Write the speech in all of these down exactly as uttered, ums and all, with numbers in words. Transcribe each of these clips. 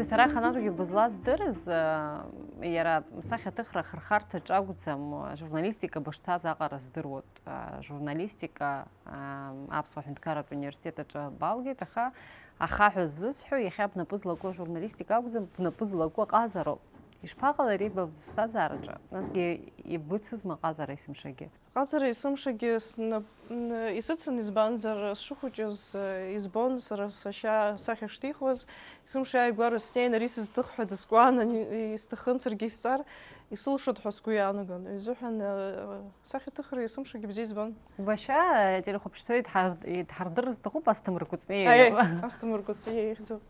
Сара аханатәгьы бызлаздырыз, э, иара сахьаҭыхра ахырхарҭаҿ акәӡам, журналистика бышҭаз аҟара здыруеит. Э, журналистика, э, Аԥсуа Ҳәынҭқарратә университет аҿы балгеит, аха ахаҳә ззысҳәо, иахьа бнапы злаку ажурналистика акәӡам, бнапы злаку аҟазароуп. Ишԥаҟалари ба быԥсҭазаараҿы? Насгьы ибыцызма аҟазара есымшагьы? Аҟазара есымшагьы снап-, н-, исыцын, избанзар, сшыхәыҷыз, э, избон сара сашьа сахьа шҭихуаз, есымша иааигәара снеин, ари сызҭых ҳәа дыскуан, ани-, исҭахын саргьы исҵар, исылшоит ҳәа сгәы иаанагон. Изыҳәан, э, сахьаҭыхра есымшагьы бзиа избон. Башьа, э, телехәаԥшцәа идҳар-, идҳардырыр сҭахуп Асҭамыр Кәыҵниа Аиеи, иоуп. Асҭамыр Кәыҵниа ихьӡуп.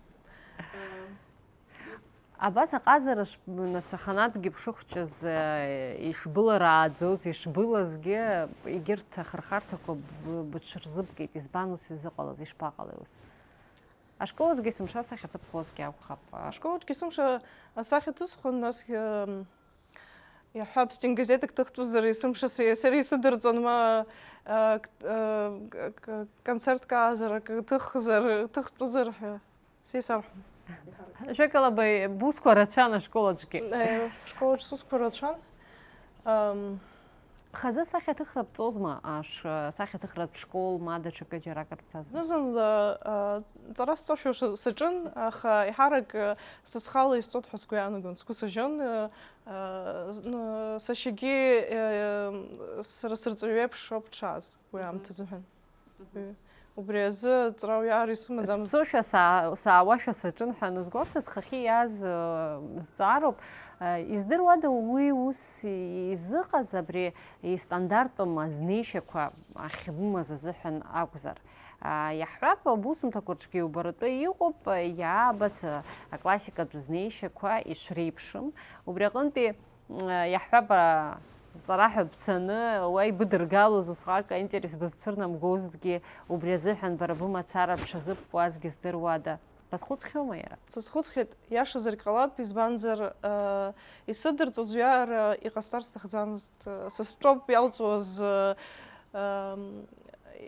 Абас аҟазара ш-, нас аханатәгьы бшыхәҷыз, э, ишбыларааӡоз, ишбылазгьы, егьырҭ ахырхарҭақәа б-, быҽрзыбгеит, избан ус изыҟалаз, ишԥаҟалеи ус? Ашколаҿгьы есымша сахьаҭыԥхозгьы акәхап. Ашколаҿгьы есымша асахьа ҭысхуан, нас, э, иаҳҳәап, стенгазеҭ ак ҭыхтәызар, есымша са-, сара исыдырҵон, ма, э, к-, э, к-, к-, концертк аазар, ак ҭыхзар, ҭыхтәызар ҳәа. Сеисарҳәон. Жәакала, ба-, бусқәа рацәан ашкол аҿгьы. Э, школ аҿы сусқәа рацәан. Ам, Хазы сахьаҭыхра бҵозма, аш-, сахьаҭыхратә школ, ма даҽакы џьарак рҭазма? Зны-зынла, а, ҵара сҵошәа ша-, саҿын, аха еиҳарак, а, са схала исҵоит ҳәа сгәы иаанагон, сгәы сажьон, а, а, зны сашьагьы, а, сара сырҵаҩы еиԥш ауп дшааз. Уи Мгм. аамҭазыҳәан. Мгм. Убри азы ҵрауаҩра исымаӡамызт. Сцошәа, саа-, саауашәа саҿын ҳәа анызгәарҭа, схахьы иааз, э, зҵаароуп. Э, издыруада уи ус изыҟаз, абри истандартәым азнеишьақәа ахьбымаз азыҳәан акәзар? А, иаҳҳәап, аусумҭақәа рҿгьы иубаратәы иҟоуп, иаабац, а, аклассикатә знеишьақәа ишреиԥшым. Убри аҟынтәи Иаҳҳәап, ара, ҵара ҳәа бцаны, уа ибыдыргалоз усҟак аинтерес бызцәырнамгозҭгьы, убри азыҳәан бара бымацара бҽазыбкуазгьы здыруада? Базхәыцхьоума иара? Сазхәыцхьеит, иашазаргь ҟалап, избанзар, э, исыдырҵоз уи ара иҟасҵар сҭахӡамызт, э, са стәоуп иалҵуаз, э, эм,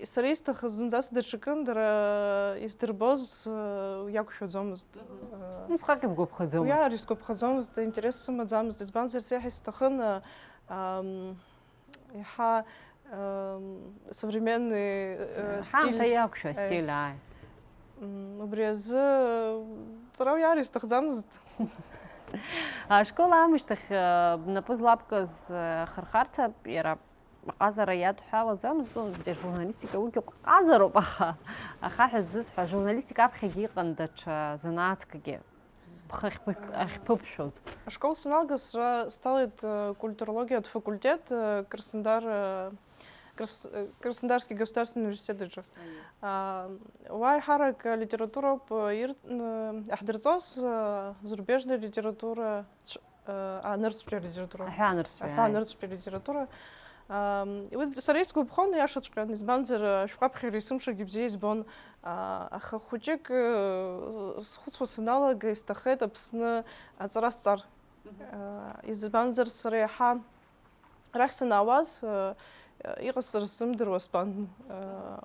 сара исҭахыз зынӡаск даҽакын, дара издырбоз, э, иақәшәаӡомызт. Мгм. Э, Усҟак ибгәаԥхаӡомызт? Уи ара исгәаԥхаӡомызт, интерес сымаӡамызт, избанзар, сеиҳа исҭахын, э, ам, иаҳа, ам, современный, э, стиль. Ҳамҭа иақәшәа Э, астиль, ааи. М, убри азы, э, ҵара уиар исҭахӡамызт. Ашкол аамышьҭахь, э, бнапы злабкыз, э, ахырхарҭа, иара аҟазара иадҳәалаӡамызт, ну, ажурналистика уигьы ҟазароуп, аха, ахаҳә ззысҳәа, ажурналистика аԥхьагьы иҟан даҽа занааҭкгьы. Бхы ахьԥы-, ахьԥыбшәоз. Ашкол саналга, сара сҭалеит, э, культурологиатә факультет, э, Краснодар, э, Крас-, э, Краснодарский государственный университет аҿы. Аиеи. А, уа еиҳарак, э, литературоуп, э, ир-, н-, иаҳдырҵоз, э, зарубежная литература, цә-, э, а, нырцәтәи алитература. Аҳәаа нырцәтәи, Аҳәаа ааи. нырцәтәи алитература. Ам, уи сара исгәаԥхон, иашаҵәҟьан, избанзар, ашәҟәы аԥхьара есымшагьы бзиа избон, а, аха хәыҷык, э, схәыцуа саналага, исҭаххеит Аԥсны аҵара сҵар. Мгм. А, избанзар, сара иаҳа арахь санаауаз, э, иҟасҵара сзымдыруа стәан. Э,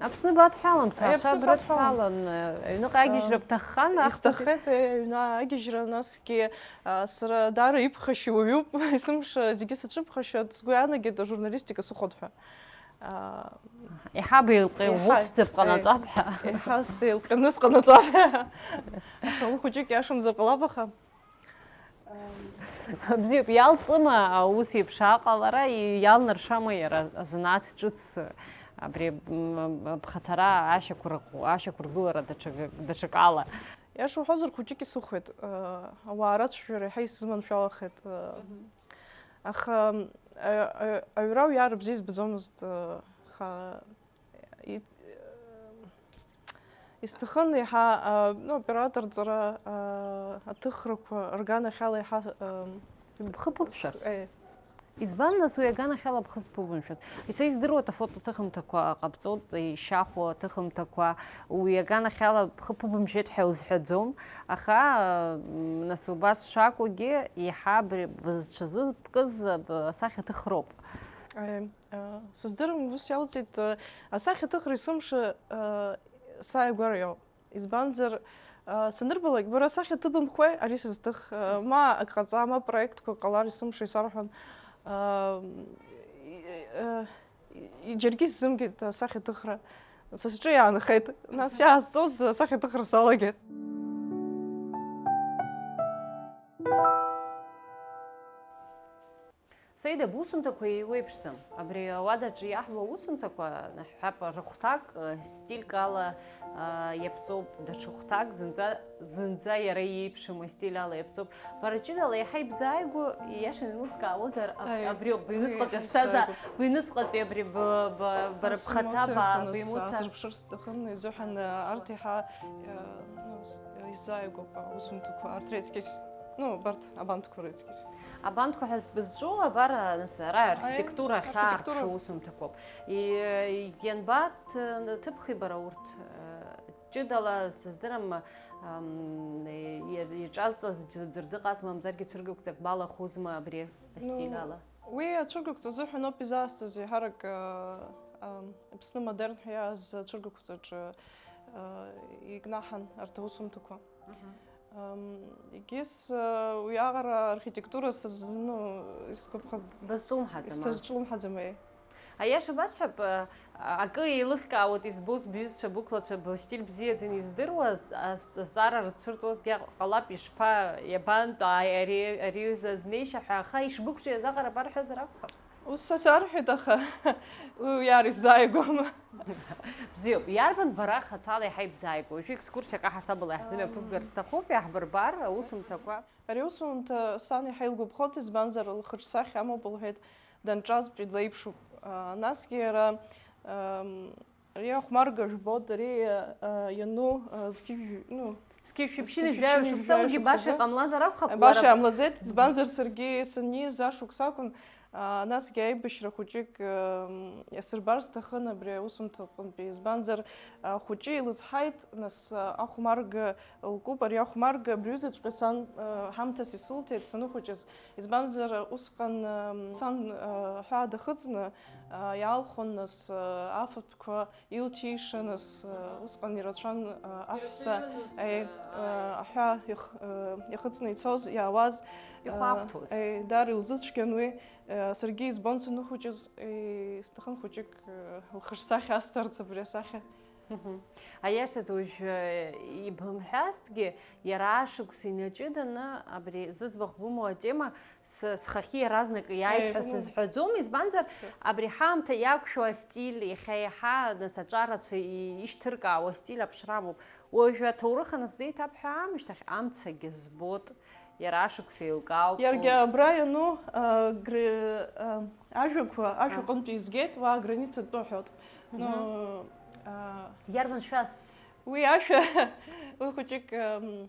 Аԥсны бадҳәалан, Аи, ҭаацәа Аԥсны садҳәалан. брыдҳәалан, э, аҩныҟа агьежьра Э, бҭаххан, ахԥатәи исҭаххеит, э, аҩны агьежьра, насгьы, а, сара даара иԥхашьо уаҩуп, есымша зегьы саҿыԥхашьоит, сгәы иаанагеит ажурналистика сыхәоит ҳәа. А, Еиҳа беилҟьа, еиҳа, ухәыцӡа бҟанаҵап ҳәа. еиҳа сеилҟьаны сҟанаҵап ҳәа. Аха уи хәыҷык иашамзар ҟалап, аха. Бзиоуп, иалҵыма аус еиԥш аҟалара, иалнаршама иара азанааҭ ҿыц, абри, м, бхаҭара ашьақәырӷ-, ашьақәыргылара даҽак-, даҽакала? Иаша уҳәозар, хәыҷык исыхәеит, э, ауаа рацәажәара иаҳа исзыманшәалахеит, э, Мгм. аха, э, э, аҩра уиар бзиа избаӡомызт, э, аха, и-, э, исҭахын еиҳа, а, ну, операторҵара, а, аҭыхрақәа рганахьала еиҳа, а, Бхы ԥыбшәар? Э. Избан, нас, уи аганахьала бхы зԥыбымшәаз? Са издыруа, афотоҭыхымҭақәа ҟабҵоит, ишьахәа аҭыхымҭақәа, уи аганахьала бхы ԥыбымшәеит ҳәа узҳәаӡом, аха, м, нас, убас шакәугьы, еиҳа абри бызҽазыбкыз, б-, асахьаҭыхроуп. Э. Сыздырам, ус иалҵит, асахьаҭыхра есымша, сааигәара иоуп. Избанзар, А, санырбалак, бара асахьа ҭыбымхуеи, ари сызҭых, а, ма ак ҟаҵа, ма проектқәак ҟалар, есымша исарҳәон. А, и-, и-, а, и-, џьаргьы сзымгеит асахьаҭыхра. Са сҿы иаанхеит. Нас иаазҵоз асахьаҭыхра салагеит. Саида, бусумҭақәа еиуеиԥшӡам. Абри ауадаҿы иаҳбо аусумҭақәа, наҳҳәап, рыхәҭак, э, стильк ала, а, иаԥҵоуп, даҽа хәҭак зынӡа, зынӡа иара иеиԥшым астиль ала иаԥҵоуп. Бара ҷыдала иаҳа ибзааигәоу, ииашаны илыскаауазар, аб-, Аи, абриоуп, уи быҩныҵҟатәи иаҳа абсҭазаара, ибзааигәоуп. Быҩныҵҟатәи абри б-, б-, бара Ас бхаҭа ба-, бемоциа рхы бемоциа. Сазырԥшыр сҭахын, изыҳәан, арҭ иаҳа, э, ну, с-, исзааигәоуп аусумҭақәа, арҭ реиҵкьыс, ну, убарҭ абанҭқәа реиҵкьыс. Абанҭқәа ҳәа бызҿу, абар, нас, ара Аи, архитектура ахьаарԥшу архитектура. Усумҭақәоуп. И-, ианбаҭ-, ҭыԥхи бара урҭ, э, ҷыдала, сыздырам, ам, и-, иҿазҵаз ӡә-, ӡәыр дыҟазма, мамзаргьы цәыргақәҵак балахәызма абри астиль Ну, ала? Уи ацәыргақәҵа азыҳәан ауп изаасҭаз еиҳарак, э, ам, Аԥсны модерн ҳәа иааз ацәыргақәҵаҿы, э, икнаҳан арҭ аусумҭақәа. Мгм. Ам, егьыс, э, уиаҟара архитектура саз-, ну, исгәаԥхаз Базҿлымҳаӡама? Сазҿлымҳаӡам, еи. Аиаша басҳәап, э, акы еилыскаауеит, избоз бҩызцәа, бықәлацәа, бстиль бзиаӡаны издыруаз, аз-, азҵаара рызцәырҵуазгьы ҟалап, ишԥа, иабантәу, ааи, ари, ари аҩыза азнеишьа ҳәа, аха ишбықәҿиаз аҟара барҳәазар акәхап? Ус сарҳәеит, аха уи уиар исзааигәам. Бзиоуп, иарбан бара хаҭала иаҳа ибзааигәоу? Уажәы екскурсиак аҳасабала иаҳзымҩаԥыбгар Ам. Сҭахуп, иаҳбырбар аусумҭақәа. Ари аусумҭа сан иаҳа илгәаԥхоит, избанзар, лхаҿсахьа амоуп, лҳәеит, данҿазтәи длеиԥшуп. А, насгьы иара, ам, ари ахәмарга жәбоит, ари, а, иану, а, зқьи жәи-, ну, Зқьи жәшәи ԥшьынҩажәи жәаҩа шықәсазы. Баша иҟамлазар акәхап, баша лара иҟамлаӡеит, избанзар, саргьы саниз ашықәс акәын, а, насгьы аибашьра хәыҷык, ам, иасырбар сҭахын абри аусумҭа аҟынтәи, избанзар, а, хәыҷы илызҳаит, нас, а, ахәмарга лкуп, ари ахәмарга абри аҩызаҵәҟьа сан, а, ҳамҭас исылҭеит саныхәыҷыз, избанзар, усҟан, ам, сан, а, аҳәаа дахыҵны, а, иаалхәон, нас, а, афатәқәа илҭиша, нас, а, усҟан ирацәан, а, аҳәса, Ирацәаҩын, нас, аи, а, а, аҳәаа их-, а, ихыҵны ицоз, иаауаз, а, Ихәаахәҭуаз. Аи, даара илзыцәгьан уи, а, саргьы избон саныхәыҷыз, аи, сҭахын хәыҷык, а, лхаҿсахьа асҭарц абри асахьа. Мгм. Аиашаз, уажә, э, ибымҳәазҭгьы, иара ашықәс инаҷыданы абри зыӡбахә бымоу атема с-, схахьы иаразнак иааит ҳәа Еиҳәома. Сызҳәаӡом, избанзар, Сэ- абри ҳаамҭа иақәшәо астиль, иахьа еиҳа, нас, аҿарацәа и-, ишьҭыркаауа астиль аԥшра амоуп. Уажәы аҭоурых анысзеиҭабҳәа аамышьҭахь амцагьы збот, иара ашықәс еилкаауп. Иаргьы абра иану, а, гр-, а, ажәақәа, А. Ашәаҟынтәи изгеит, уа аграница тәы ҳәоит. Ну, Мгм. А, Иарбан шәас? Уи ашәа, уи хәыҷык, ам,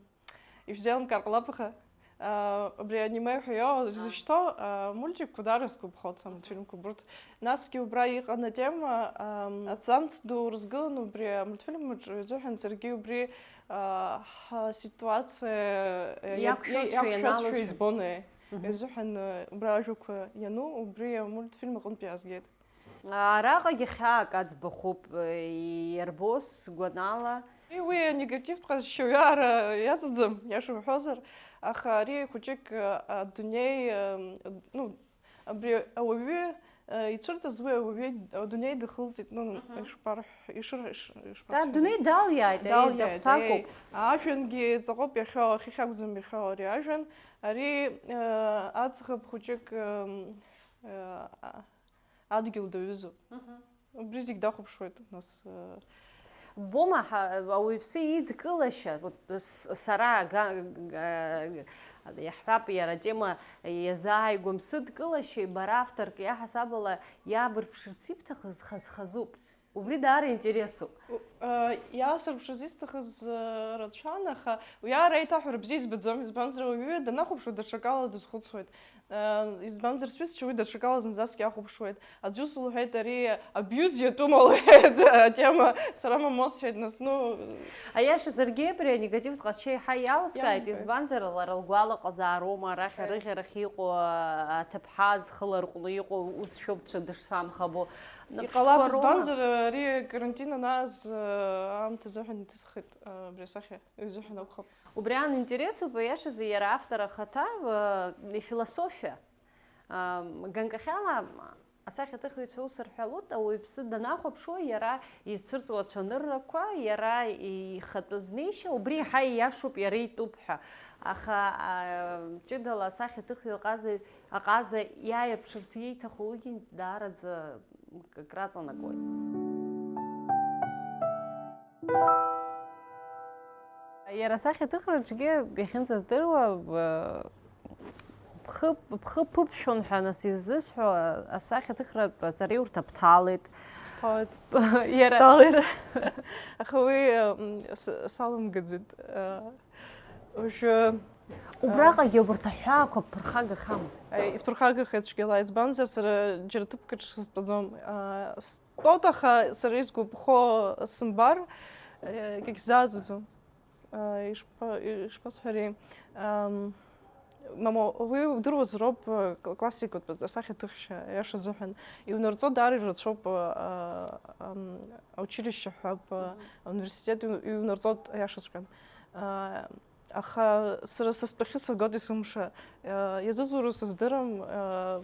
ишәзеилымкаар ҟалап, аха, а, абри аниме ҳәа иоуа изышьҭоу, а, мультикқәа даара сгәаԥхоит, амультфильмқәа убырҭ. Насгьы убра иҟан атема, ам, аҭӡамц ду рызгылан убри амультфильм аҿы, изыҳәан саргьы убри, а, ҳситуациа, а, иа-, Иақәшәозшәа иа-, иақәшәозшәа ианалозшәа. Избон, е. Мгм. Изыҳәан, а, убра ажәақәа иану, убри амультфильм аҟынтә иаазгеит. Араҟагьы хьаак аӡбахәуп, иарбоу сгәанала. Уи, уи анегативтә ҟазшьа уиаара иаҵаӡам, иаша уҳәозар, аха ари хәыҷык, а, адунеи, а, ну, абри ауаҩы, а, ицәырҵыз уи ауаҩы адунеи дыхылҵит, ну, Мгм. Ишԥарҳ-, ишыр-, иш-, ишԥасҳәари? Адунеи далиааит, ари Далиааит, дагәҭакуп. Аи, ажәҩангьы ҵаҟоуп иахьоу, ахьхь акәӡам иахьоу ари ажәҩан, ари, а, аӡӷаб хәыҷык, ам, а, а, адгьыл даҩызоуп. Мгм. Убри зегь дахәаԥшуеит, нас, э. Бома, ҳа-, ауаҩԥсы идкылашьа, вот, с-, сара га-, га-, иаҳҳәап, иара атема иазааигәам, сыдкылашьеи бара авторк иаҳасабала иаабырԥшырц ибҭахыз хаз-хазуп. Убри даара интересуп. У-, э, иаасырԥшыз исҭахыз, э, рацәан, аха уи ара еиҭаҳәара бзиа избаӡом, избанзар, ауаҩы данахәаԥшуа даҽакала дазхәыцуеит. Избанзар, сҩызцәа уи даҽакала зынӡаск иахәаԥшуеит. Аӡә ус лҳәеит, ари абиуз иатәума лҳәеит, атема сара мамоу сҳәеит, нас, ну. Аиаша, саргьы абри анегативтә ҟазшьа еиҳа иалскааит, Иалнагоит. Избанзар, лара лгәалаҟазаароума, арахь Аиа. Арыӷьарахь иҟоу, а, аҭыԥҳа зхы ларҟәны иҟоу ус шәоуп дышсамхабо. Иҟалап, Нап-, избанзар, ари карантин анааз, а, аамҭазыҳәан иҭысхит, а, абри асахьа, уи изыҳәан акәхап. Убри аан интересуп, аиашазы, иара автор ахаҭа, э, ифилософиа. Ам, ганкахьала асахьаҭыхҩцәа ус рҳәалоит, ауаҩԥсы данахәаԥшуа, иара изцәырҵуа ацәаныррақәа, иара ихатәы знеишьа, убри еиҳа ииашоуп, иара итәуп ҳәа. Аха, а, ҷыдала асахьаҭыхҩы аҟаза, аҟаза иааирԥшырц ииҭаху уигьы даараӡа краҵанакуеит. Иара асахьаҭыхраҿгьы иахьынӡаздыруа, б-, бхы, бхы ԥыбшәон ҳәа нас иззысҳәо асахьаҭыхратә аҵараиурҭа бҭалеит. Сҭалеит. Иара Сҭалеит. Аха уи, м, с-, салымгаӡеит. А, уажәы, а, Убраҟагьы убарҭ аҳәаақәа бԥырхагахьама? Аи, исԥырхагахеит цәгьала, избанзар, сара џьара ҭыԥк аҿы сызтәаӡом. А, стәоуп, аха сара изгәаԥхо сымбар, э, егьагьзааӡаӡом. А, ишԥа-, ишԥасҳәари, ам, мамоу, уи удыруазароуп, э, кл-, классикатә асахьаҭыхшьа, аиаша азыҳәан. Иунарҵо даара ирацәоуп, э, ам, аучилишьче ҳҳәап, э, Мгм. Ауниверситет иу-, иунарҵоит, аиашаҵәҟьан. Э, аха сара са стәахьы сагоит есымша. Э, иазызуру сыздырам, э,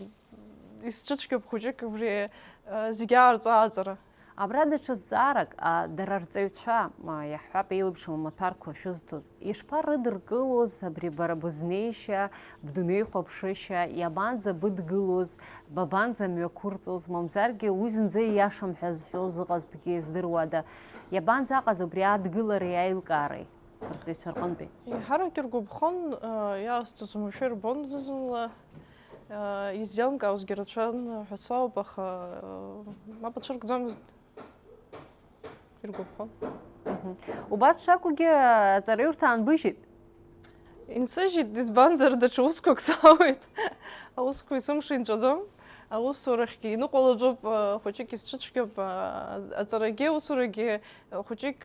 исцәыцәгьоуп хәыҷык абри, э, зегь аарҵәааҵара. Абра даҽа зҵаарак, а, дара рҵаҩцәа, а, иаҳҳәап, еилаԥшым амаҭәарқәа шәызҭоз, ишԥарыдыркылоз абри бара бызнеишьа, бдунеихәаԥшышьа, иабанӡа быдгылоз, бабанӡа мҩақәырҵоз, мамзаргьы уи зынӡа ииашам ҳәа зҳәоз ыҟазҭгьы здыруада, иабанӡаҟаз убри адгылареи аилкаареи рҵаҩцәа рҟынтәи? Еиҳарак иргәаԥхон, а, иаасҭахым уамашәа ирбон зны-зынла. Иззеилымкаауазгьы рацәан ҳәа соуп, аха, мап ацәыркӡомызт, иргәаԥхон. Мгм. Убас шакәгьы, аҵараиурҭа аанбыжьит? Инсыжьит, избанзар, даҽа усқәак сауеит. Аусқәа есымша инҵәаӡом. Аусурахьгьы иныҟәалаӡоуп, хәыҷык исцәыцәгьоуп, аҵарагьы, аусурагьы хәыҷык,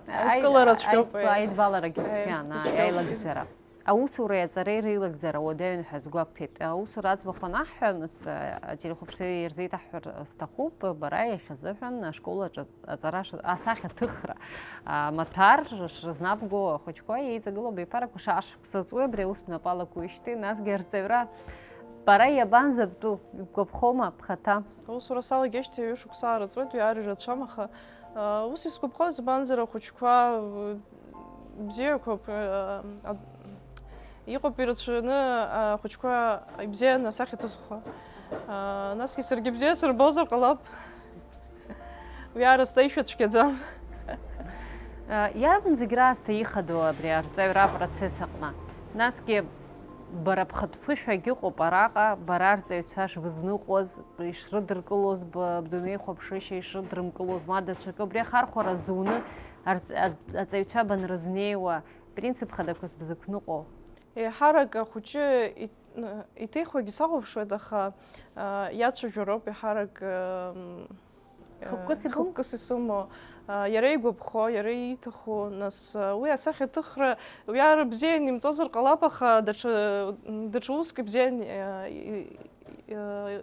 аидкылара цәгьоуп, аид-, аидбаларагьы цәгьан, ицәгьоуп. Аилагӡара. Аусуреи аҵареи реилагӡара уадаҩын ҳәа сгәабҭеит. Аусура аӡбахә анаҳҳәа, нас, ателехәаԥшцәа ирзеиҭаҳҳәар сҭахуп, бара иахьазыҳәан ашкол аҿы аҵара ш-, асахьаҭыхра, а, маҭәар шрызнабго ахәыҷқәа еизагылоу абиԥарақәа шаашықәса ҵуеи абри аус бнапы алакуижьҭеи, насгьы арҵаҩра бара иабанӡабтәу, ибгәаԥхома бхаҭа? Аусура салагеижьҭеи ҩышықәса аарыҵуеит, уи ар ирацәам, аха, а, ус исгәаԥхоит, избанзар, ахәыҷқәа, а, бзиақәоуп, а, а, иҟоуп ирацәаны, а, ахәыҷқәа ибзианы асахьа ҭызхуа. А, насгьы саргьы бзиа сырбозар ҟалап. Уи аразҟы ишәа цәгьаӡам. Иарбан зегь раасҭа ихадоу абри арҵаҩра апроцесс аҟны? Насгьы бара бхатә ԥышәагь ыҟоуп араҟа, бара арҵаҩцәа шбызныҟәоз, ишрыдыркылоз, бдунеихәаԥшышьа ишрыдрымкылоз, ма даҽакы, убри ахархәара зуны арҵ-, а-, аҵаҩцәа банрызнеиуа, принцип хадақәас бзықәныҟәо? Еиҳарак ахәыҷы ит-, иҭихуагьы сахәаԥшуеит, аха, а, иацәажәароуп еиҳарак, ам, Хықәкыс ибом? Хықәкыс исымоу, а, иара игәаԥхо, иара ииҭаху, нас, а, уи асахьаҭыхра, уи ара бзиа имҵозар ҟалап, аха даҽа, даҽа уск бзиа, а, и-, и-, а,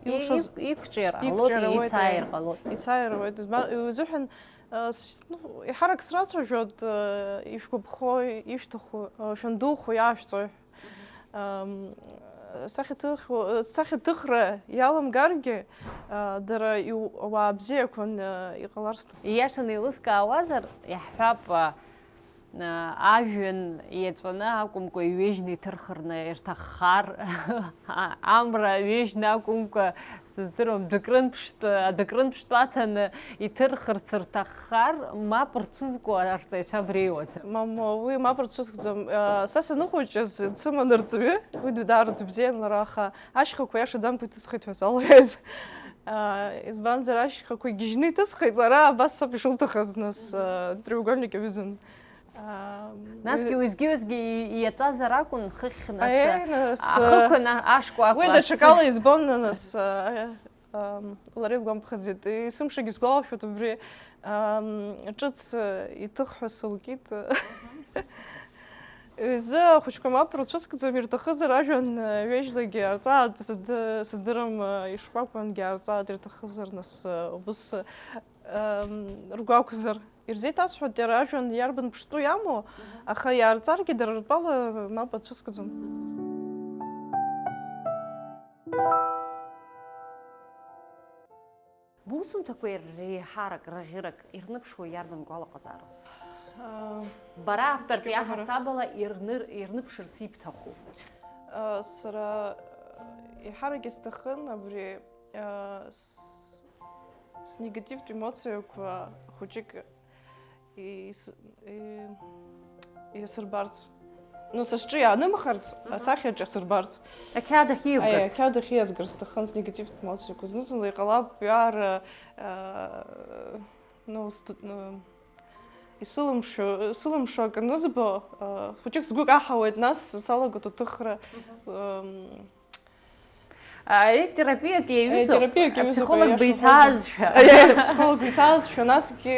И-, илшоз, иқә-, иқәҿиар ҟалоит, иқәҿиар ауеит, еицааир ҟалоит. Еицааир ауеит. Изма-, изыҳәан, а, с-, ну, еиҳарак срацәажәоит, а, ишәгәаԥхо, ишәҭаху, а, шәандухо иаашәҵои ҳәа. Ам, сахьаҭых-, сахьаҭыхра иаламгаргьы, а, дара иу-, ауаа бзиақәан, а, иҟалар сҭахуп. Ииашаны еилыскаауазар, иаҳҳәап, а, а, ажәҩан иаҵәаны акәымкәа, иҩежьны иҭырхырны ирҭаххар, а, амра ҩежьны акәымкәа, сыздыруам, дәыкрынԥштә, адәыкрынԥштә аҭаны иҭырхырц рҭаххар, мап рцәызго арҵаҩцәа абреиуаӡам. Мамоу, уи мап рцәызгӡом. Са саныхәыҷыз дсыман арҵаҩы, уи даара дыбзиан лара, аха ашьхақәа иашаӡамкәа иҭысхит ҳәа салҳәеит. Избанзар, ашьхақәа игьежьны иҭысхит, лара абас ауп ишылҭахыз, нас, треугольник аҩызан. Насгьы уеизгьы-уеизгьы иаҵәазар акәын, хыхь нас, аиеи, нас, ахықәан ашкәа акәын. Уи даҽакала избон, нас, лара илгәамԥхаӡеит. Есымшагьы сгәалашәоит убри, ҿыц иҭых ҳәа сылкит. Ҩыза ахәыҷқәа мап рыцәыскӡом, ирҭахызар ажәҩан ҩежьлагьы арҵаат, сыздырам, ишкәакәангьы арҵаат, ирҭахызар нас убыс ргәы ақәзар. Ирзеиҭасҳәоит иара ажәҩан иарбан ԥштәу иамоу, аха иаарҵаргьы дара ртәала мап ацәыскӡом. Бусумҭақәа реиҳарак, раӷьырак ирныԥшуа иарбан гәалаҟазаара? Бара автортә иаҳасабала ирныр-, ирныԥшырц ибҭаху? Сара еиҳарак исҭахын абри, снегативтә емоциақәа хәыҷык ис-, и-, иасырбарц. Ну, са сҿы иаанымхарц, асахьаҿ иасырбарц. Ақьаад ахьиугарц. Аи, ақьаад ахьиазгарц сҭахын, снегативтә эмоциақәа. Зны-зынла иҟалап, ҩара, а, ну, сту-, ну, исылымшо, сылымшо акы анызбо, а, хәыҷык сгәы каҳауеит, нас салагоит аҭыхра. Ам, Ари терапиак иаҩызоуп, аи, терапиак иаҩызоуп, аԥсихолог аиаша биҭаазшәа. Аи, аи, аԥсихолог биҭаазшәа, насгьы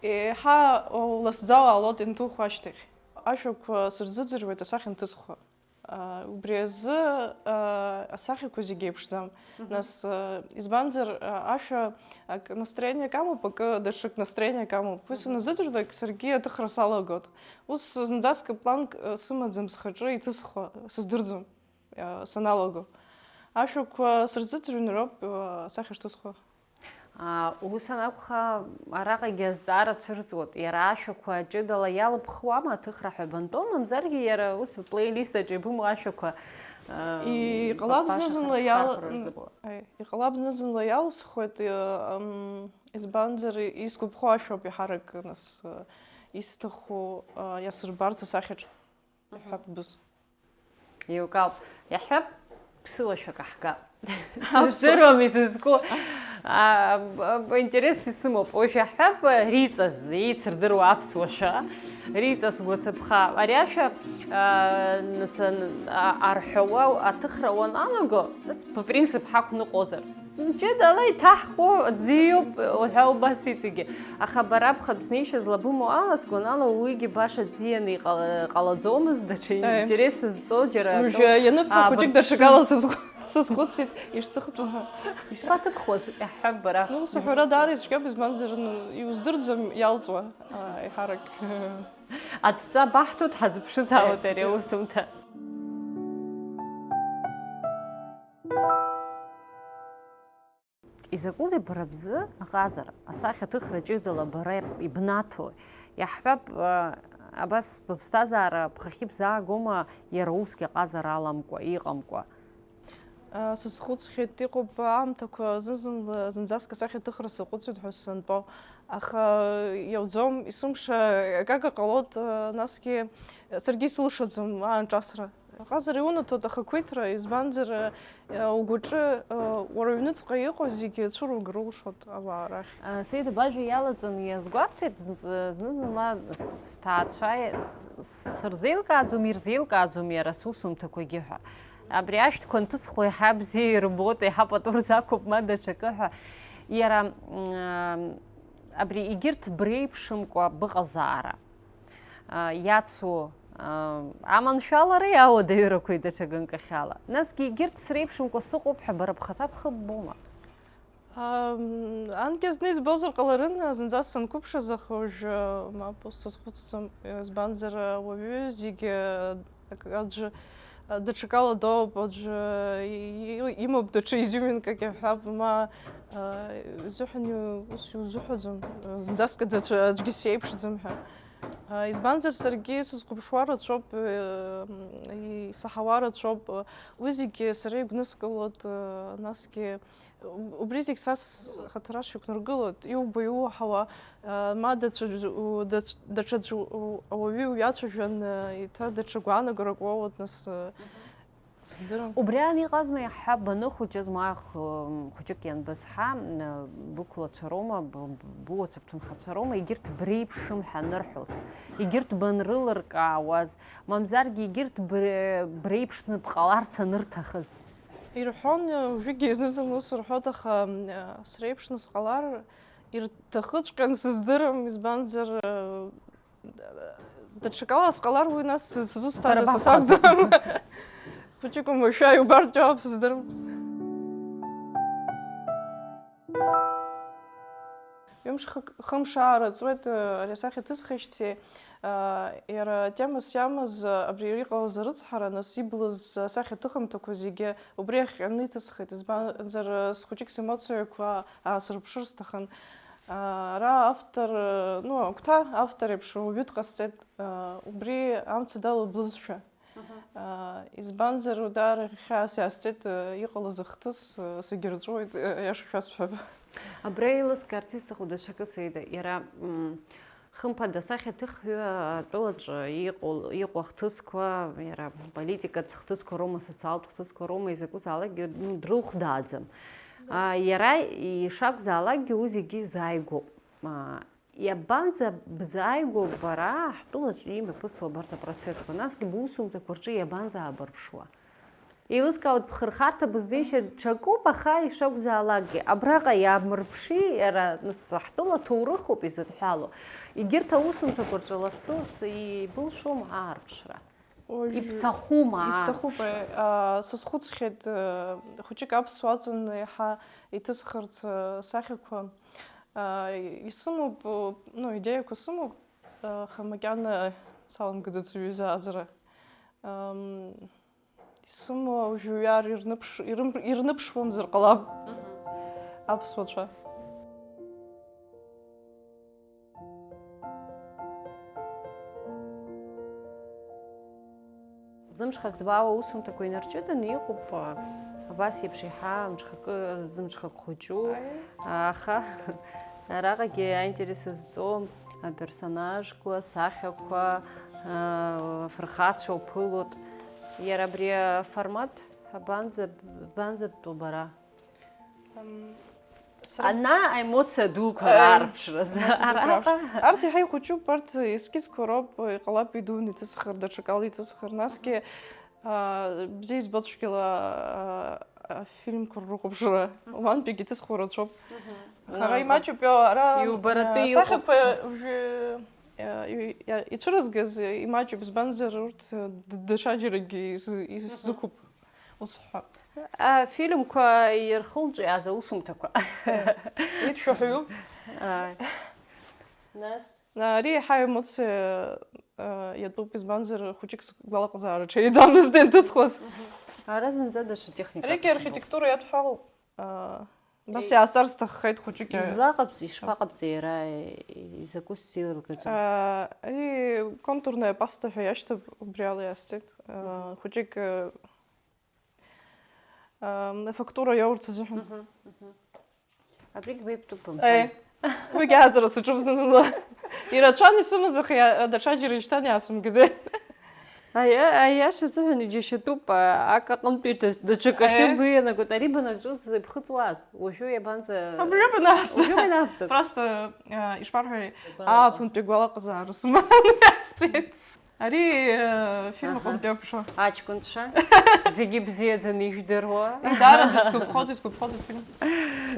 еиҳа уласӡа уаалоит ианҭухуа ашьҭахь. Ашәақәа сырзыӡырҩуеит асахьа анҭысхуа. А, убри азы, а, асахьақәа зегьы еиԥшӡам. Мгм. Нас, а, избанзар, а, ашәа ак настроениак амоуп, акы даҽак настроениак амоуп. Уи саназыӡырҩлак, саргьы аҭыхра салагоит. Ус зынӡаск планк, э, сымаӡам схаҿы иҭысхуа, сыздырӡом, э, саналаго. Ашәақәа сырзыӡырҩны роуп, э, асахьа шҭысхуа. Аа, ус анакәха, араҟагьы азҵаара цәырҵуеит. Иара ашәақәа ҷыдала иалыԥхуама аҭыхра ҳәа бантәом, мамзаргьы иара ус плейлист аҿы ибымоу ашәақәа, э, Иҟалап баша зны-зынла иала-, хырхархәара рзыҟоу. Аи, иҟалап зны-зынла иалысхуеит, э, м, избанзар, исгәаԥхо ашәоуп иаҳарак, нас, э, исҭаху, а, иасырбарц асахьаҿ, Мгм. Иҳәап, быз. Еилкаауп. Иаҳҳәап, ԥсыуашәа каҳга. Аԥсуа. Сыздыруам изызку. А, б-, б-, интерес исымоуп. Уажә иаҳҳәап, риҵаз, еицырдыруа аԥсуашәа, риҵаз гәацыԥха. Ари ашәа, а, сан-, а, арҳәауа аҭыхра уаналаго, нас бпринцип ҳақәныҟәозар? Ҷыдала иҭаҳхуа аӡиоуп, уҳәа убас иҵегьы. Аха бара бхатә знеишьа злабымоу ала, сгәанала, уигьы баша ӡианы иҟала-, ҟалаӡомызт, даҽа Аи. Интерес зҵо џьара Уажәы атәы ианыбҳәа, хәыҷык аабырԥшын. Даҽакала сызхә-, сызхәыцит, ишҭыхтәу ҳәа. Ишԥаҭыбхуаз, иаҳҳәап бара. Ну, сҳәара даара ицәгьоуп, избанзар, ну, иуздырӡом иалҵуа, а, еиҳарак. Адҵа баҳҭоит, ҳазыԥшызаауеит Аи, ари џьа. Аусумҭа. Изакәызеи бара бзы аҟазара? Асахьаҭыхра ҷыдала бара ибнаҭо? Иаҳҳәап, а, абас быԥсҭазаара бхахьы бзаагома, иара усгьы аҟазара аламкәа, иҟамкәа? А, сазхәыцхьеит, иҟоуп аамҭақәа зны-зынла, зынӡаск асахьаҭыхра саҟәыҵуеит ҳәа сзынтәо. Аха иауӡом, есымша акака ҟалоит, а, насгьы саргьы исылшаӡом аанҿасра. Аҟазара иунаҭоит ахақәиҭра, избанзар, э, угәаҿы, э, уара уҩныҵҟа иҟоу зегьы цәыругар улшоит ауаа рахь. Э, Саида, бажәа иалаҵаны иазгәарҭеит, зны-, зны-зынла с-, сҭаацәа с-, сырзеилкааӡом, ирзеилкааӡом иара сусумҭақәагьы ҳәа. Абри ашәҭқәа анҭысхуа иаҳа бзиа ирбоит, иаҳа пату рзақәуп, ма даҽакы ҳәа. Иара, м, абри егьырҭ бреиԥшымкәа быҟазаара. А, иацу, а, аманшәалареи ауадаҩрақәеи даҽа ганкахьала. Насгьы егьырҭ среиԥшымкәа сыҟоуп ҳәа бара бхаҭа бхы ббома? Ам, анкьа зны избозар ҟаларын, зынӡа санқәыԥшыз, аха уажәы, мап, ус сазхәыцӡом, избанзар, ауаҩы зегьы, ак-, аӡәы, а, даҽакала доуп, аӡәы и-, и-, имоуп даҽа изиуминкак, иаҳҳәап, ма, а, изыҳәан иу-, ус иузыҳәаӡом, зынӡаск даҽа аӡәгьы сеиԥшӡам ҳәа. А, избанзар, саргьы сызхәаԥшуа рацәоуп, э, м, исаҳауа рацәоуп, э, уи зегьы сара игәныскылоит, э, насгьы, у-, убри зегь са схаҭара сшьақәнаргылоит, иубо, иуаҳауа, э, ма даҽаӡә-, у-, даҽ-, даҽаӡә у-, ауаҩы уиацәажәан, э, еиҭа даҽа гәаанагарак уоуеит, нас, э, Сыздырам. Убри аан иҟазма иаҳҳәап, баныхәыҷыз, ма х-, хәыҷык ианбызҳа, м, бықәлацәа роума, б-, быуацәа бҭынхацәа роума, егьырҭ бреиԥшым ҳәа анырҳәоз, егьырҭ банрылыркаауаз, мамзаргьы егьырҭ бре-, бреиԥшны бҟаларц анырҭахыз? Ирҳәон, уажәыгьы зны-зынла ус рҳәоит, аха, м, среиԥшны сҟалар ирҭахыҵәҟьан сыздырам, избанзар, даҽакала сҟалар уи нас сызусҭада, Бара са бакәхап. Сакәӡам. Хәыҷык умашәа иубартә иоуп, сыздырам. Ҩымш хымш аара ҵуеит, ари асахьа ҭысхижьҭеи, иара атема сиамаз, абри иҟалаз арыцҳара, нас иблыз асахьаҭыхымҭақәа зегьы убри ахҟьаны иҭысхит, избанзар, схәыҷык семоциақәа аасырԥшыр сҭахын. Ара автор, ну, агәҭа автор еиԥш уаҩы дҟасҵеит, убри амца далаблызшәа. Избанзар, уи даара хьаас иаасҵеит, иҟалаз ахҭыс, сагьырҵәуеит, аиаша шәасҳәап. Абра еилыскаарц исҭаху даҽакы, Саида, иара, м, хымԥада, асахьаҭыхҩы атәылаҿы иҟоу, иҟоу ахҭысқәа, иара политикатә хҭысқәа роума, социалтә хҭысқәа роума, изакәызаалакгьы, ну, дрылхәдааӡам. А, иара ишакәзаалакгьы уи зегьы изааигәоуп. А, Иабанӡа бзааигәоу бара ҳтәылаҿ имҩаԥысуа абарҭ апроцессқәа, насгьы бусумҭақәа рҿы иабанӡаабырԥшуа? Еилыскаауеит, бхырхарҭа, быздеишьа ҽакуп, аха ишакәзаалакгьы, абраҟа иаамырԥши, иара, нас, ҳтәыла ҭоурыхуп изыдҳәалоу. Егьырҭ аусумҭақәа рҿы лассы-лассы ибылшома аарԥшра? Уажә Ибҭахума аарԥшра? Исҭахуп, аи, аа, сазхәыцхьеит, э, хәыҷык аԥсуа аҵан еиҳа иҭысхырц, э, сахьақәа. Аа, исымоуп, э, ну, идеиақәа сымоуп, э, аха макьана саламгаӡац ҩыза ааӡара. Ам, исымоу уажәы уи ар ирныԥш-, ирым-, ирныԥшуамзар ҟалап аԥсуацәа. Зымҽхак дбаауа аусумҭақәа инарҷыданы иҟоуп, а, абас еиԥш еиҳа мҽхакы, зымҽхак хәыҷу, аха араҟагьы аинтерес зҵоу аперсонажқәа, асахьақәа, а, афырхацәа уԥылоит. Иара абри аформат абанӡа-, банзатәу бара? Ам, сара Ана аемоциа дуқәа Аи, раарԥшразы. Араҟа. Арҭ иаҳа ихәыҷуп, арҭ ескизқәа роуп, иҟалап идуны иҭысхыр, даҽакала иҭысхыр, насгьы, аа, бзиа избо цәгьала, аа, афильмқәа ррыхәаԥшра, уантәигьы иҭысхуа рацәоуп. Ара имаҷуп, ара, Иубаратәы аа, иҟоуп. Асахьақәа уажәы, аа, и-, иа-, ицәырызгаз имаҷуп, избанзар урҭ д-, даҽаџьарагьы ис-, исзықәуп. Ус ҳәа. Афильмқәа ирхылҿиааз аусумҭақәа. Иршәаҳәаҩуп. Ааи. Нас? Ари еиҳа аемоциа, а, иатәуп, избанзар, хәыҷык сгәалаҟазаара ҽеиӡамызт ианҭысхуаз. Ара зынӡа даҽа техникак Аригьы ҳамоуп. Архитектура иадҳәалоуп. А, абас Еи. Иаасар сҭаххеит хәыҷык. Излаҟабҵеи, ишԥаҟабҵеи иара, изакәу ссир ргаӡом? А, ари контурная паста ҳәа иашьҭоуп, убри ала иаасҵеит. А, хәыҷык, а, Ам, афактура иоурц азыҳәан. Мгм, мгм. Абригь беиԥтәуп, Э, бымбои? Уигьы ааӡара саҿуп зны-зынла. Ирацәан исымаз, аха иа-, даҽаџьара ишьҭан иаасымгаӡеит. Аиа-, аиаша азыҳәан иџьашьатәуп, а, ак аҟынтәи да-, даҽакахьы Э. Быианагоит. Ари банаҿыз ибхыҵуаз, уажәы иабанӡа-, Абри банаасҵа. Уажәы банаабҵаз. Просто, а, ишԥарҳәари, Игәалаҟа. Ааԥынтәи агәалаҟазаара сыман иасҵеит. Ари, э, фильм Аҳа. Аҟынтәи акәшо. Аҷкәынцәа, зегьы бзиаӡаны ижәдыруа. Идаара дысгәаԥхоит, исгәаԥхоит афильм.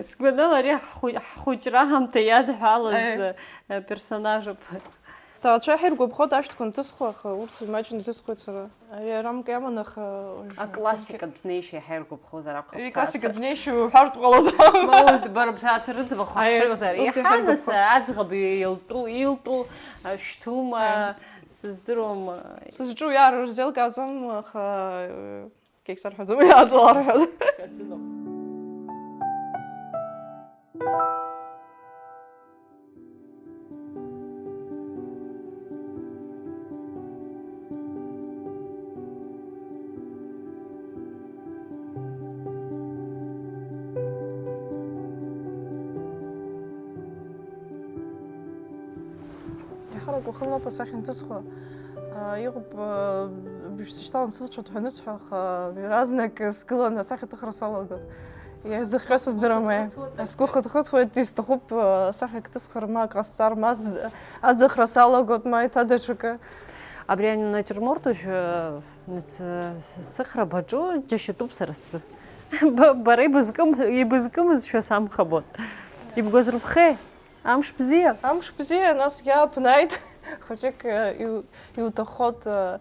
Сгәанала, ари ҳхәы-, ҳхәыҷра аамҭа иадҳәалаз, Аиеи. Э, персонажуп. Сҭаацәа иаҳа иргәаԥхоит ашәҭқәа анҭысхуа, аха урҭ имаҷны исызхуеит сара. Ари арамк иаман, аха уажәы Аклассикатә дунеишьа иаҳа иргәаԥхоз араԥхьа. Ари классикатә дунеишьа уҳәартә ҟалаӡом. Ма уи бара бҭаацәа рыӡбахә Аиеи, ҳҳәозар, урҭ иаҳа иаҳа нас иргәаԥхоит. Аӡӷаб илтәу, илтәу, шәҭума, Аиеи. Сыздыруам. Сызҿу иара рзеилкааӡом, аха, э, кек сарҳәаӡом, иааҵалар ҳәа. Хазыноуп. Еиҳарак уахынлоуп асахьа анҭысхуа. Аа, иҟоуп, аа, Сышьҭалан сыцәоит ҳәа анысҳәа, аха иаразнак сгыланы асахьаҭыхра салагон. Иазыхҟьо сыздыруам, аи. Сгәы хыҭхыҭуеит, исҭахуп, э, асахьа кҭысхыр, ма акрасҵар, ма з-, аӡахра салагот, ма еиҭа даҽакы. Абри анатюрморт уажә, э, ц-, сыхра баҿу џьашьатәуп сара сзы. Ба-, бара ибызкым-, ибызкымызшәа самхабот. Ибгәазырԥхеи? Амш бзиа! Амш бзиа, насгьы ааԥын ааит. Хәыҷык, э, иу-, иуҭаххоит, э,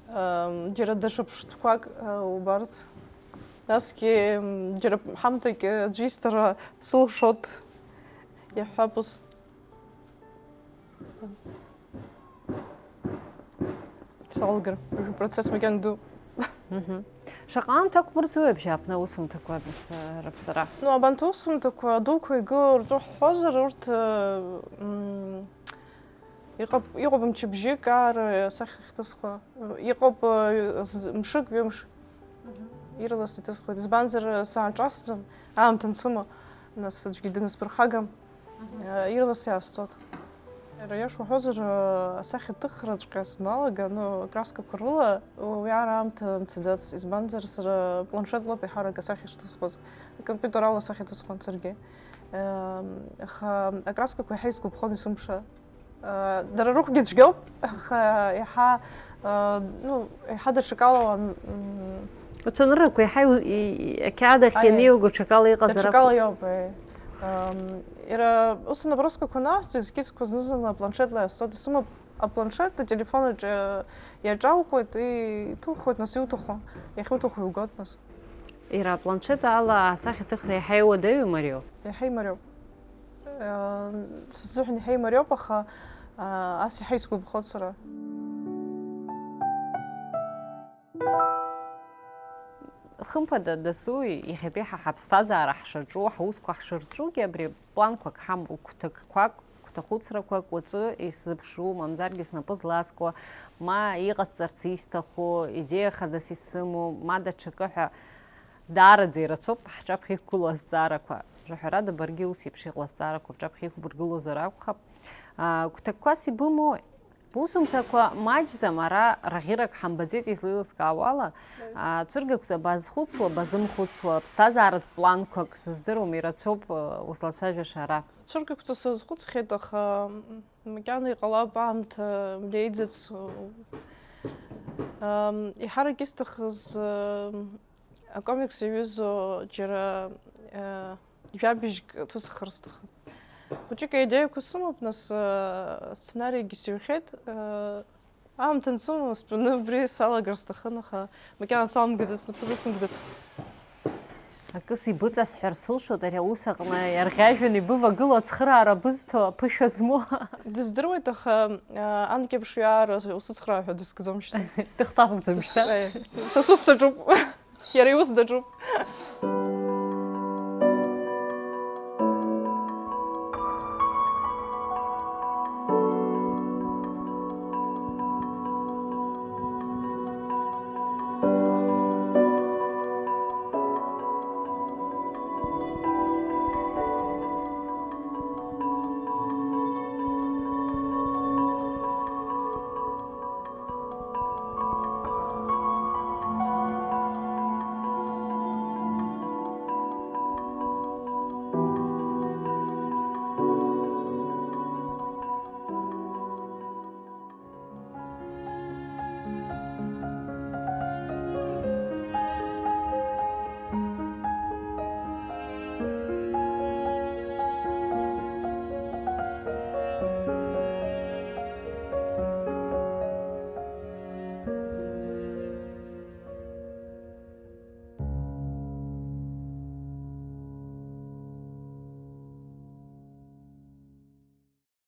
ам, џьара даҽа ԥштәқәак, э, убарц. Насгьы, м, џьара ҳамҭакгьы аӡәы исҭара сылшоит, иаҳҳәап ус. Салгар, уажәы процесс макьана ду. Мгм. Шаҟа аамҭа ақәмырӡуеи абжьааԥны аусумҭақәа, нас, э, раԥҵара? Ну, абанҭ аусумҭақәа дуқәа игылоу ртәы ҳҳәозар, урҭ, э, м, иҟап-, иҟоуп мчыбжьык аара асахьа ахьҭысхуа. Иҟоуп, э, з-, мшык, ҩымш. Мгм. Ирлас иҭысхуеит. Избанзар, сааҿасӡом, аамҭа ансымоу, нас аӡәгьы дынасԥырхагам. Мгм. Э, ирлас иаасҵоит. Иара иашоу уҳәозар, э, асахьаҭыхраҵәҟьа саналага, ну, акраскақәа рыла, уи аара аамҭа мцаӡац, избанзар, сара планшетлоуп еиҳарак асахьа шҭысхуаз. Акомпиутерала асахьа ҭысхуан саргьы. Э, аха акраскақәа еиҳа исгәаԥхон есымша. Э, дара рыхәгьы цәгьоуп, аха еиҳа, э, ну, еиҳа даҽакала уан-, м, Уцәаныррақәа еиҳа иу-, и-, и-, ақьаад ахь Аиеи. Ианиуго ҽакала иҟазар акәхап. Даҽакала иоуп, аиеи. Ам, иара ус анаброскақәа наасҵо, ескизқәа зны-зынла апланшетла иаасҵоит, исымоуп апланшет, ателефон аҿы иаҿаукуеит, и-, иҭухуеит, нас иуҭаху, иахьуҭаху иугоит, нас. Иара апланшет ала асахьаҭыхра иаҳа иуадаҩу, мариоу? Иаҳа имариоуп. Э, сзыҳәан иаҳа имариоуп, аха, э, ас иаҳа исгәаԥхоит сара. Хымԥада, дасу, иахьатәи ҳа ҳаԥсҭазаара ҳшаҿу, ҳусқәа ҳшырҿугьы, абри планқәак ҳамоуп, гәҭакқәак, гәҭахәыцрақәак уаҵәы исзыԥшу, мамзаргьы снапы зласкуа, ма иҟасҵарц исҭаху, идеиа хаҵас исымоу, ма даҽакы ҳәа. Даараӡа ирацәоуп ҳҿаԥхьа иқәгылоу азҵаарақәа. Жәаҳәарада, баргьы ус еиԥш иҟоу азҵаарақәа бҿаԥхьа иқәбыргылозар акәхап. Аа, гәҭакқәас ибымоу, бусумҭақәа маҷӡам, ара раӷьырак ҳамбаӡеит излеилыскаауала. Мм. Аа, цәыргақәҵа базхәыцуа, базымхәыцуа, ԥсҭазааратә планқәак сыздыруам, ирацәоуп, э, узлацәажәаша ара. Цәыргақәҵа сазхәыцхьеит, аха, м, макьана иҟалап аамҭа млеиӡац. Ам, еиҳарак исҭахыз, ам, акомикс иаҩызоу џьара, э, жәабжьк ҭысхыр сҭахын. Хәыҷык аидеиақәа сымоуп, нас, э, асценаригьы сыҩхьеит, э, аамҭа ансымоу стәаны убри салагар сҭахын, аха макьана салымгаӡац, снапы зысымгаӡац. Акы сибыҵасҳәар сылшоит, ари аус аҟны иарӷьажәҩаны ибывагылоу ацхыраара бызҭо аԥышәа змоу. Дыздыруеит, аха, э, анкьа ԥшҩаара усыцхраа ҳәа дысгӡом шьҭа. Дыхҭакәӡам шьҭа. Э, са сус саҿуп. Иара иус даҿуп.